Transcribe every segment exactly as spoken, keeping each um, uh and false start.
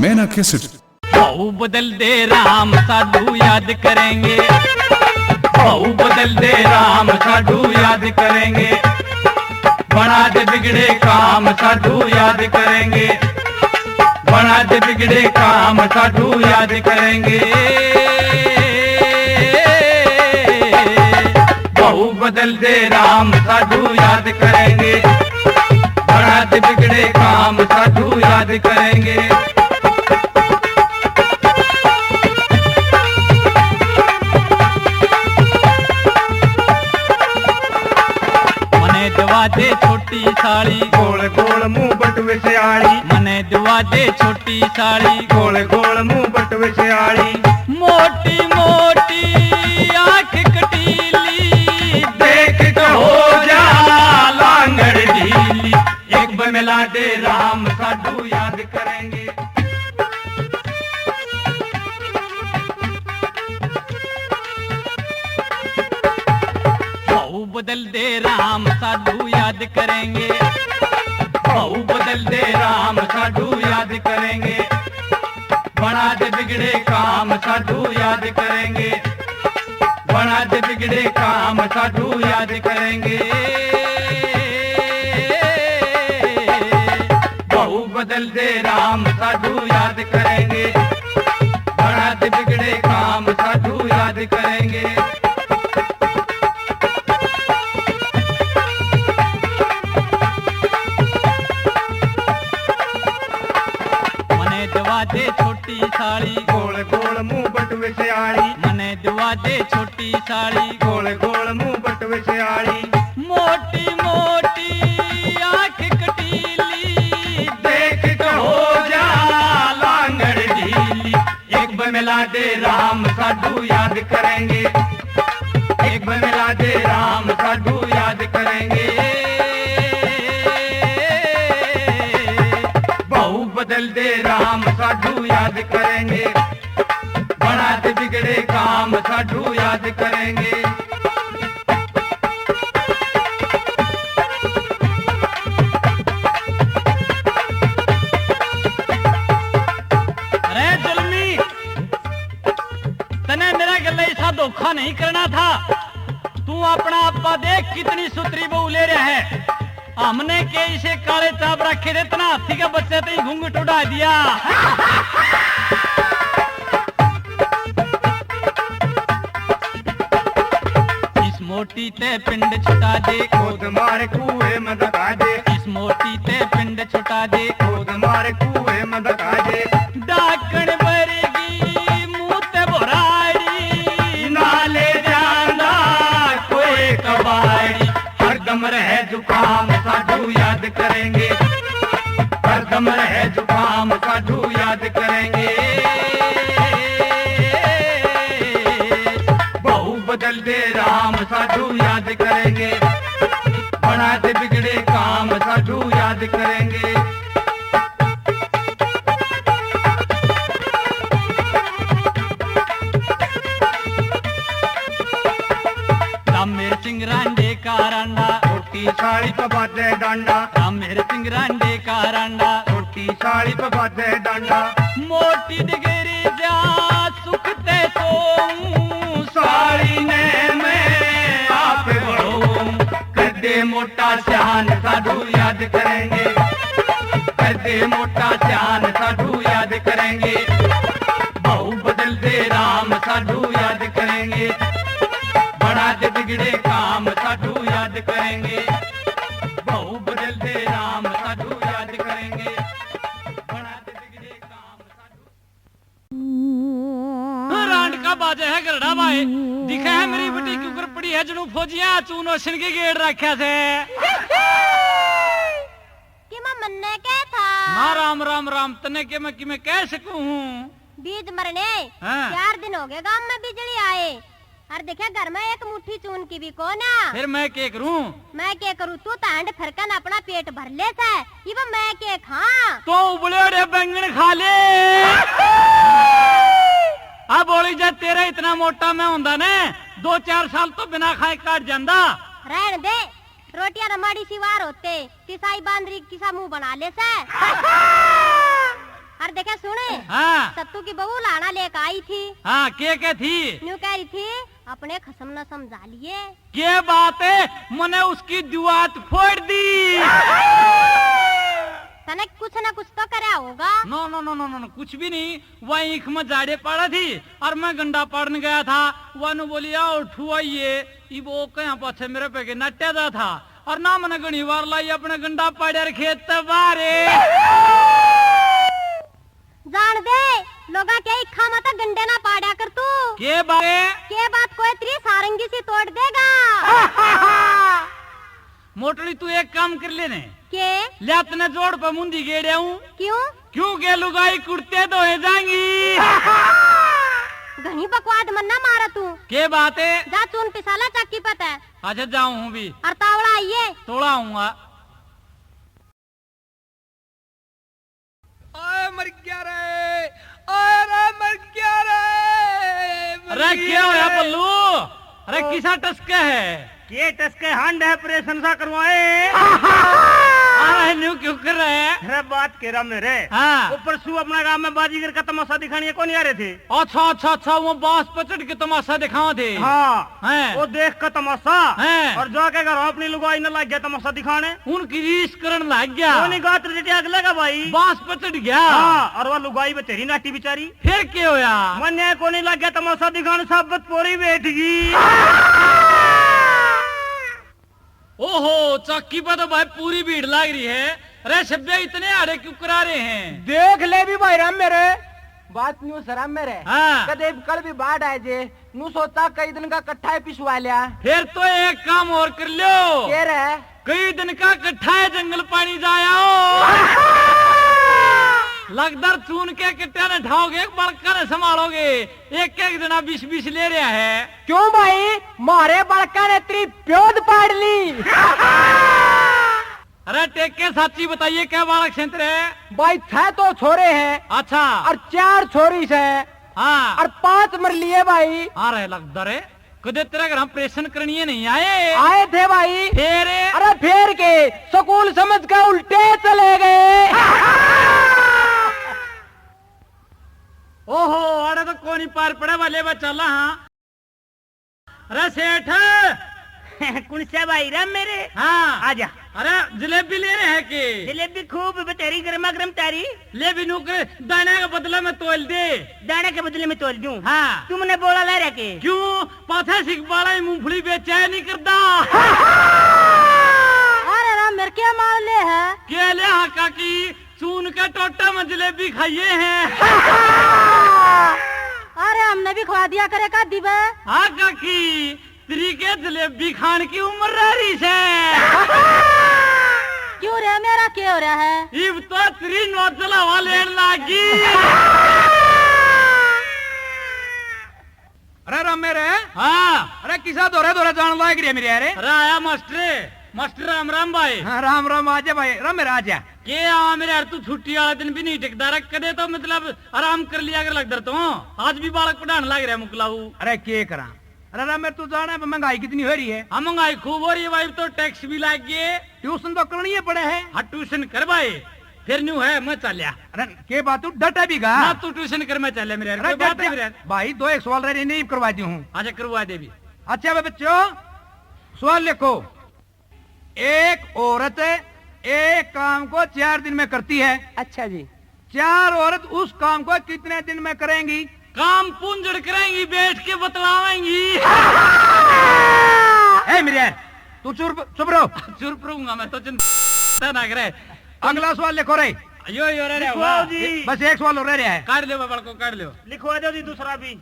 मैं ना कैसे। भाऊ बदल दे राम, साधु याद करेंगे। भाऊ बदल दे राम, साधु याद करेंगे। बना दे बिगड़े काम, साधु याद करेंगे। बना दे बिगड़े काम, साधु याद करेंगे। भाऊ बदल दे राम, साधु याद करेंगे। बना दे बिगड़े काम, साधु याद करेंगे। मने दवा दे छोटी साली, गोल गोल मुंह बटवे से आली। मने दवा दे छोटी साली, गोल गोल मुंह बटवे से आली। मोटी मोटी आंख कटीली, देख के हो जा लांगड़ ढीली। एक बार मिला दे राम, साधु याद करेंगे। भाऊ बदल दे राम, साधु याद करेंगे। भाऊ बदल दे राम, साधु याद करेंगे। बना दे बिगड़े काम, साधु याद करेंगे। बना दे बिगड़े काम, साधु याद करेंगे। भाऊ बदल दे राम, साधु याद करेंगे। बना दे बिगड़े काम, साधु याद करेंगे। मने दवा दे छोटी साली, गोल गोल मुंह बटवे से आली। मने दवा दे छोटी साली, गोल गोल मुंह बटवे से आली। मोटी मोटी आंख कटीली, देख के हो जा लांगड़ ढीली। एक बार मिला दे राम, साधु याद करेंगे। एक बार मिला दे राम, साधु याद करेंगे। भाऊ बदल दे राम, साधु याद करेंगे। बना दे बिगड़े काम, साधु याद करेंगे। अरे जुल्मी, तने मेरा गल्ला ऐसा धोखा नहीं करना था। तू अपना आपा देख, कितनी सुथरी बहू ले रहा है। हमने के इसे काले चाप रखे थे, इतना हाथी के बच्चे ते ही घूंघट उड़ा दिया। इस मोटी ते पिंड छुटा दे, खोद मार कुएं में धका दे। इस मोटी ते पिंड छुटा दे, खोद मार कुएं में धका दे। डाकण वर्गी मुंह ते भराड़ी, ना ले जांदा कोई कबाड़ी। हरदम रहे जुकाम, साधु याद करेंगे। हरदम रहे जुकाम, साधु याद करेंगे। बहू बदल दे राम, साधु याद करेंगे। बना दे बिगड़े काम, साधु याद करेंगे। राम मेर सिंह रांडे का रांडा, छोटी साली पे बाजे डांडा। राम मेर सिंह रांडे का रांडा, छोटी साली पे बाजे डांडा। मोटी डिगरी जा सुख ते सोऊं, साली ने मैं आप बढ़ोऊं। कर दे मोटा स्यान, साधु याद करेंगे। कर दे मोटा स्यान, साधु याद करेंगे। बहू बदल दे राम, साधु याद करेंगे। बना दे बिगड़े काम, साधु याद करेंगे। बहू बदल दे राम, साधु याद करेंगे। बना दे बिगड़े काम, साधु। रांड का बाजे है गरड़ा भाई, दिखे है मेरी बेटी क्यों कर पड़ी है, जणू फौजियां चूनो छिन के गेड़ रखा से। कि मैं मन्ने के था? ना, राम, राम, राम, तने के मैं, कि मैं कह सकूं हूँ? बीज मरने, हाँ। चार दिन हो गए गांव में बिजली आए, और देखे घर में एक मुट्ठी चून की भी कोना। फिर मैं के करूं? मैं के करूं, तू तो हंड फरकन अपना पेट भर ले से, इब मैं के खां? तो उबले हुए बैंगन खा ले। अब बोली जा, तेरा इतना मोटा मैं होंदा ने, दो चार साल तो बिना खाए काट जांदा। रहन दे, रोटियां तो माड़ी सी वार होते, तिसाई बांदरी किसा मुंह बना ले से। और देखे सुने, हाँ। सत्तू की बहू लाना लेकर आई थी। हाँ, के के थी? न्यू कह रही थी, अपने खसम न समझा लिए। के बात है, मने उसकी दुआत फोड़ दी। तने कुछ ना कुछ तो करया होगा। No, no, no, no, no, no, कुछ भी नहीं। वह ईख में जाड़े पाड़ा थी और मैं गंडा पाड़न गया था। वह नु बोली, "आओ, उठू आइए।" इब वो कहाँ पाछे मेरे पे के नाट्या जा था। और ना मने घणी बार लाई अपने गंडा पाड़े और खेत ते बाहर। जान दे, लोगा के इखा में तो गंडे ना पाड़ा कर तू। के बात? के बात कोई तेरी सारंगी सी तोड़ देगा। मोटली, तू एक काम कर ले ने। के? ले अपने जोड़ पे मुंदी गेड़े हूँ। क्यों? क्यों के लुगाई कुर्ते धोए जाएंगी। घणी बकवाद मन्ना मारा तू। के बात है? जा चून पिसाला चाकी पत है। अच्छा, जाऊं हूँ भी। और तावड़ा आइए। तोड़ा आऊंगा। ओए मर गया रे, ओए रे मर गया रे, मर अरे गया क्या होया रे। पल्लू? अरे ओ। किसा टसका है? के टसके हांड है, ऑपरेशन सा करवाए। अरे न्यू क्यों कर रहे हैं? अरे बात के रहा मेरे। हाँ। वो परसों अपना गांव में बाजीगर का तमाशा दिखाने को नहीं आ रहे थे। अच्छा, अच्छा, अच्छा, वो बांस पे चढ़ के तमाशा दिखावा थे। हाँ। हैं। वो देख के तमाशा। हैं। और जाके घर अपनी लुगाई ने लग गया तमाशा दिखाने। उनकी रीस करण लग गया। वो नहीं गात रे अगले का भाई। बांस पे चढ़ गया। हाँ, और वो लुगाई पे तेरी नाटी बेचारी। फिर के होया? मन्ने को नहीं लग गया तमाशा दिखाने, साबत पोरी बैठ गई। ओहो, चौकी पे तो भाई पूरी भीड़ लाग रही है। अरे शब्बे, इतने आड़े क्यों करा रहे हैं? देख ले भी भाई राम मेरे, बात न्यू सराम मेरे। हाँ। कदे कल भी बाढ़ आए जे, न्यू सोचा कई दिन का इकट्ठा ही पिसवा लिया। फिर तो एक काम और कर लो। के रे? कई दिन का इकट्ठा है जंगल पानी जाया हो। लगदर चून के किट्टिया ने ठाओगे, बड़का ने संभालोगे। एक एक जना बीस बीस ले रहा है। क्यों भाई, मारे बालका ने तेरी प्योद पाड़ ली। अरे टेके, साची बताइए, क्या बालक क्षेत्र है? भाई, छह तो छोरे हैं। अच्छा। और चार छोरी से। हाँ। और पांच मर लिए भाई। हाँ रे, लगदा रे, कदे तेरे घर हम ऑपरेशन करनिए नहीं आए। आए थे भाई। फिर? अरे फिर के, स्कूल समझ के उल्टे चले गए। ओहो, आड़े तो कोनी पार पड़े वाले बच्चा ला, हाँ। अरे सेठ। कौन सा भाई रे मेरे? हाँ। आजा। अरे जलेबी ले रहे हैं के? जलेबी खूब बतेरी, गर्मा गर्म तारी। ले भी नौकर, दाने के बदले में तोल दे। दाने के बदले में तोल दूं? हाँ। तुमने बोला ला रहा के? क्यों? पाछे सिख बाला ही मूंगफली बेचा है, नहीं करदा। अरे राम, मेरे क्या माल ले है? क्या ले हाँ काकी? चून के टोटे में जलेबी खाइए हैं। अरे, हमने भी खवा दिया करे का दिबे। हाँ काकी, तेरी के जलेबी खान की उम्र रह रही से। क्यों रे, मेरा क्या हो रहा है? इब तो तेरी नोचल हवा लेन लागी। अरे रामे रे। हाँ। अरे किसा धोरे धोरे जान लाग रही है मेरे यार। अरे आया मास्टर, मास्टर राम राम भाई। हाँ, राम राम, आजा भाई, रामे रे आजा। के आ मेरे यार, तू छुट्टी वाला दिन भी नहीं टिकदा रे, कदे तो मतलब आराम कर लिया कर लगदा तो। आज भी बालक पढ़ाने लाग रहा है मुकलाऊ। अरे के करा, अरे रामे तू जाना है महंगाई कितनी हो रही है। हाँ, महंगाई खूब हो रही है भाई, तो टैक्स भी लाग गए। ट्यूशन तो करनी ही पड़े है। हाँ, ट्यूशन कर भाई। फिर न्यू है, मैं चाल्या। अरे, के बात, तू डटा भी गा? ना, तू ट्यूशन कर, मैं चाल्या मेरे यार। अरे, कोई बात डट नहीं जा। मेरे यार। भाई, दो एक सवाल रह रहे, नहीं करवा दी हूँ। अच्छा, करवा दे भी। अच्छा, बे बच्चों, सवाल लिखो। एक औरत एक काम को चार दिन में करती है। अच्छा जी। चार औरत उस काम को कितने दिन में करेंगी? काम पूंजड़ करेंगी, बैठ के बतलावेंगी। ए मेरे, तू चुप, चुप रहो। चुप रहूंगा मैं तो, चिंता ना करे। अगला सवाल लिखो रे। यो, यो रह रहा लिखवाओ हुआ। जी। बस एक सवाल और रह रहा है। काट लो बाबा को, काट लो। लिखवा दो जी दूसरा भी।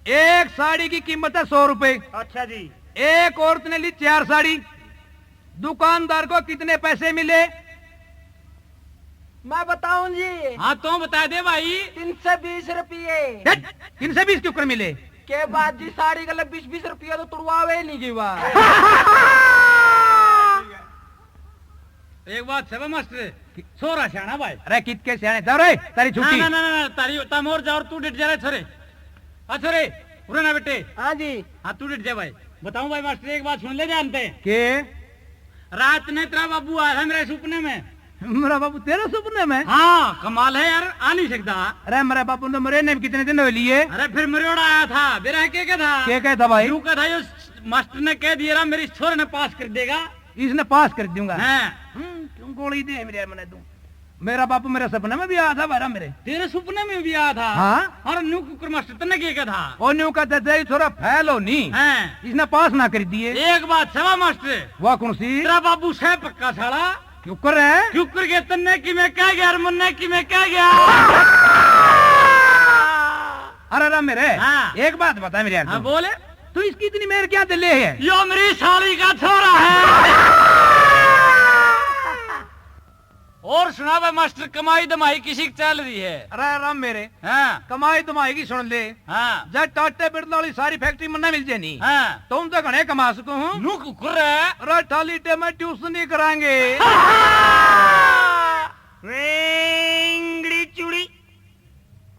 एक साड़ी की कीमत है सौ रुपए। अच्छा जी। एक औरत ने ली चार साड़ी, दुकानदार को कितने पैसे मिले? मैं बताऊं जी? हाँ, तो बता दे भाई। तीन सौ बीस रुपये। हट, तीन सौ बीस क्यों कर मिले? के बात जी, साड़ी गले बीस बीस रुपये तो तुड़वावे नहीं गई बात। एक बात है मास्टर, छोरा सियाणा भाई। अरे कित के सियाणे, जाओ रे, तारी छुट्टी। ना, ना, ना, ना, तारी, तम और जाओ, तू डट जा रे छोरे। आ छोरे, उरे ना बेटे। हाँ जी। हाँ, तू डट जा भाई। बताऊं भाई मास्टर, एक बात सुन ले ध्यान ते। के? रात ने तेरा बाबू आया था मेरे सुपने में। मेरा बाबू तेरे सपने में? हाँ, कमाल है यार, आ नहीं सकता। अरे मेरे बाबू ने मरे ने कितने दिन हो लिए। अरे फिर मरोड़ा आया था, बेरा के क्या था? क्या क्या था भाई? यूं क्या था, यो मास्टर ने कह दिया, मेरी छोरे ने पास कर देगा। इसने पास कर दूंगा। हाँ। हम्म, क्यों गोली दे मेरे यार, मैंने दूं। मेरा बापू मेरे सपने में भी आया था, बारा मेरे। तेरे सपने में भी आया था? हाँ। और न्यू कुकर मास्टर तन्ने के कहा था? ओ न्यू कहते थे, "ये छोरा फेल हो नहीं।" हैं। इसने पास ना कर दिए। एक बात सवा मास्टर। वह कौन सी? तेरा बाबू सह पक्का साला। क्यों कर रहा है? क्यों कर गया तन्ने कि मैं कह गया और मन्ने कि मैं कह गया? अरे रा मेरे, हाँ। एक बात बता मेरे यार हाँ, तू। बोले। तू इसकी इतनी मेहर क्या दिले है? यो मेरी साली का छोरा है। और सुना बे मास्टर, कमाई धमाई किसी की चल रही है? अरे राम मेरे, हाँ। कमाई धमाई की सुन ले। हाँ। जब टाटे बिरला वाली सारी फैक्ट्री मन्ना मिल जाए नी, हाँ। तो उनसे घणे कमा सकूं हूँ। नू कुकुर है। अरे ठाली टे में ट्यूशन नहीं करांगे। वेंगड़ी चुड़ी,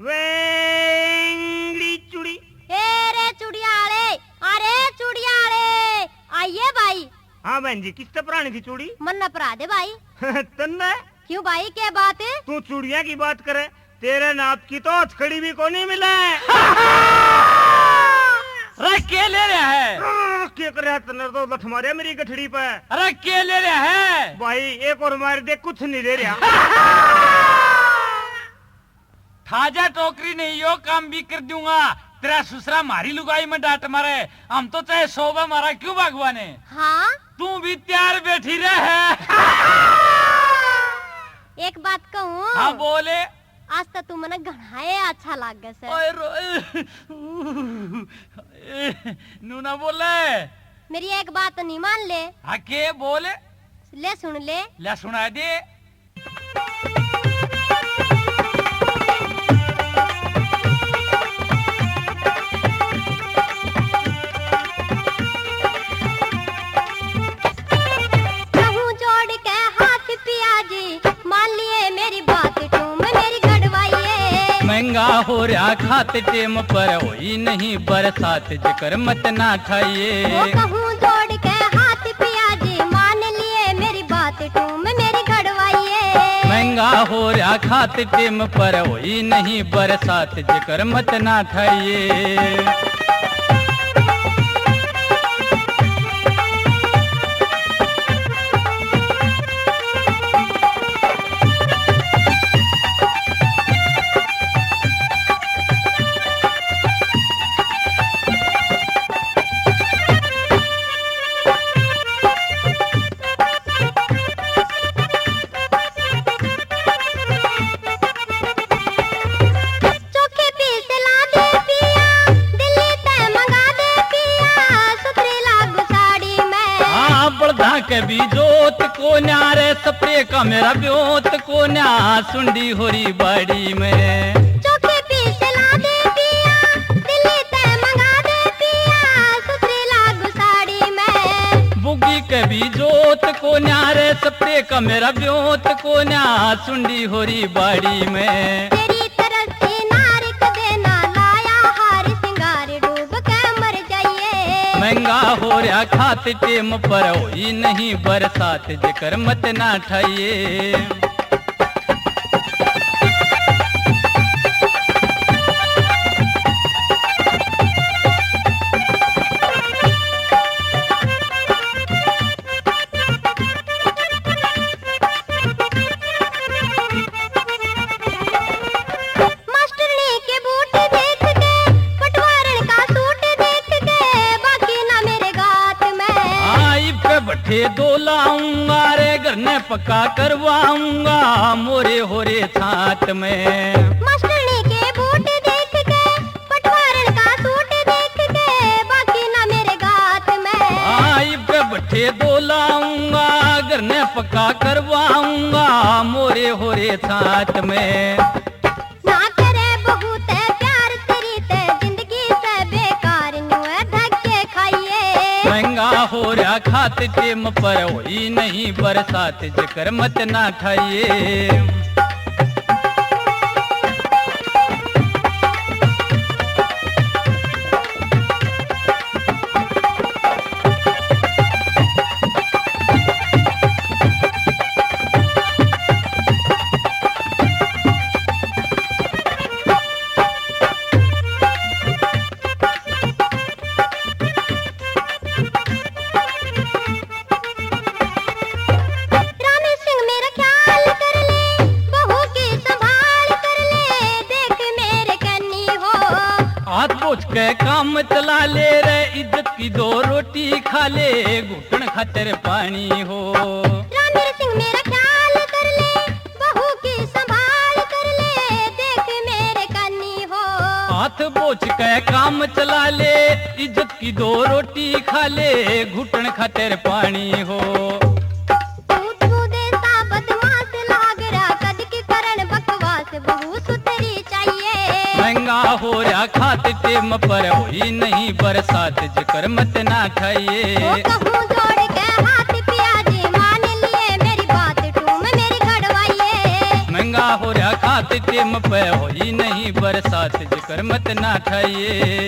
वेंगड़ी चुड़ी। ए रे चुड़ियाले, अरे चुड़ियाले, आइए भाई। हाँ बहन जी, किस तरह परानी थी चूड़ी? मन्ना परा दे भाई। तन्ने? क्यों भाई, क्या बात है? तू चूड़ियां की बात करे, तेरे नाप की तो हथकड़ी भी कोनी मिले। अरे के ले रहा है? के कर रहा है? तन्ने तो लठ मारे मेरी गठड़ी पे। अरे के ले रहा है? भाई एक और मार दे, कुछ नहीं ले रहा। थाजा टोकरी नहीं, यो काम भी कर दूंगा। तेरा सुसरा मारी लुगाई में डांट मारे, हम तो चाहे सौ बे मारा क्यों भगवान है। हाँ? तू भी तैयार बैठी रहे। एक बात कहूँ? हाँ बोले। आज तो तू मने घणा ए अच्छा लागे से। ओए रो-, नू ना बोले। मेरी एक बात नहीं मान ले। हाँ के बोले? ले सुन ले। ले सुना दे। कहूँ जोड़ के हाथ पिया जी, मान लिए मेरी बात, टूम मेरी गड़वाइए। महंगा हो रहा खात टेम पर, होई नहीं बरसात, जिकर मत ना ठाइए। ओ कहूँ जोड़ के हाथ पिया जी, मान लिए मेरी बात, टूम मेरी गड़वाइए। महंगा हो रहा खात टेम पर, होई नहीं बरसात, जिकर मत ना ठाइए। चोखे पीस ला दे पिया, दिल्ली ते मंगा दे पिया, सुथरी लागू साड़ी में। हाँ, बलदा के भी जोत कोन्या रे, सपरे का मेरा ब्योत कोन्या, सुंडी होरी बाड़ी में। चोखे पीस ला दे पिया, दिल्ली ते मंगा दे पिया, सुथरी लागू साड़ी में। बुगी के भी जोत कोन्या रे, सपरे का मेरा ब्योत कोन्या, सुंडी होरी बाड़ी में। तेरी तरस की नार कदे ना लाया, हार सिंगार डूब के मर जाइए। महंगा हो रहा खात टेम पर, होई नहीं बरसात, जिकर मत ना ठाइए। मास्टरनी के बूट देख के, पटवारन का सूट देख के, बाकी ना मेरे गात में। हाँ, इब पे भट्ठे दो लाऊंगा रे, घर ने पक्का करवाऊंगा, मोरे होरे छात में। मास्टरनी के बूट देख के, पटवारन का सूट देख के, बाकी ना मेरे गात में। हाँ, इब पे भट्ठे दो लाऊंगा, घर ने पक्का करवाऊंगा, मोरे होरे छात में। ना करे बहुत प्यार तेरी ते, जिंदगी से बेकार न्यू है धक्के खाइए। महंगा हो रहा खात टेम पर, होई नहीं बरसात, जिकर मत ना ठाइए। हाथ पोछ के काम चला ले रे, इज्जत की दो रोटी खा ले, घुटन खातर पानी हो। रामवीर सिंह मेरा ख्याल कर ले, बहू की संभाल कर ले, देख मेरे कानी हो। हाथ पोछ के काम चला ले, इज्जत की दो रोटी खा ले, घुटन खातर पानी हो। तू तू देता बदमाश लाग रहा, कद की करण बकवास, बहू सुथरी चाहिए। महंगा हो रहा खात टेम पर, होई नहीं बरसात, जिक्र मत ना ठाइए। ओ कहूँ जोड़ के हाथ पिया जी, मान लिए मेरी बात, टूम मेरी घड़वाइए। महंगा हो रहा खात टेम पे, होई नहीं बरसात, जिक्र मत ना ठाइए।